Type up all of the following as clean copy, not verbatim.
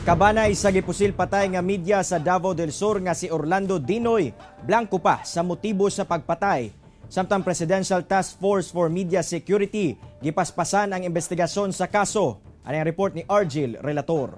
Kabanay sa gipusil patay nga media sa Davao del Sur nga si Orlando Dinoy, blanko pa sa motibo sa pagpatay. Samtang Presidential Task Force for Media Security gipaspasan ang investigasyon sa kaso. Ano ang report ni Argil Relator?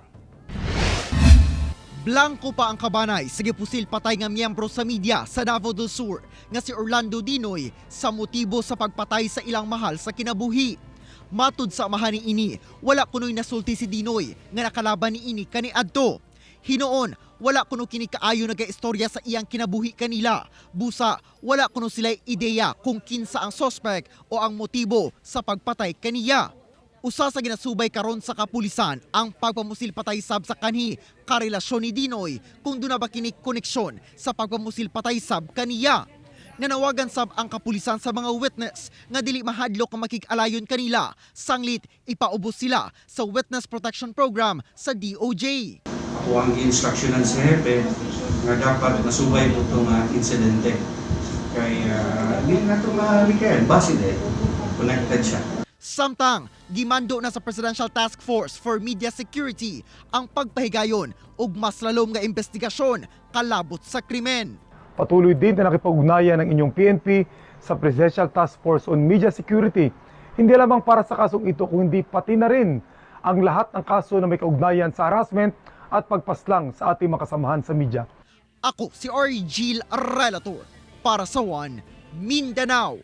Blanko pa ang kabanay sa gipusil patay nga miyembro sa media sa Davao del Sur nga si Orlando Dinoy sa motibo sa pagpatay sa ilang mahal sa kinabuhi. Matud sa amahan ni ini, wala kuno'y nasulti si Dinoy nga nakalaban ni ini kaniadto. Hinuon, wala kuno kini kaayo nagaistorya sa iyang kinabuhi kanila. Busa, wala kuno sila ideya kung kinsa ang sospek o ang motibo sa pagpatay kaniya. Usa sa ginasubay karon sa kapulisan ang pagpamusil patay sab sa kanhi karelasyon ni Dinoy, kung duna ba kini koneksyon sa pagpamusil patay sab kaniya. Nanawagan sab ang kapulisan sa mga witness nga dili mahadlok nga makig-alayon kanila sanglit ipaubos sila sa Witness Protection Program sa DOJ. Ako ang gi-instructionan sa hepe nga dapat masubay po itong insidente. Kay hindi na ito malikayan, basin eh, connected siya. Samtang, gimando na sa Presidential Task Force for Media Security ang pagpahigayon og mas lalom nga investigasyon kalabot sa krimen. Patuloy din na nakipag-ugnayan ng inyong PNP sa Presidential Task Force on Media Security. Hindi lamang para sa kasong ito kundi pati na rin ang lahat ng kaso na may kaugnayan sa harassment at pagpaslang sa ating mga kasamahan sa media. Ako si Argil Relator para sa One Mindanao.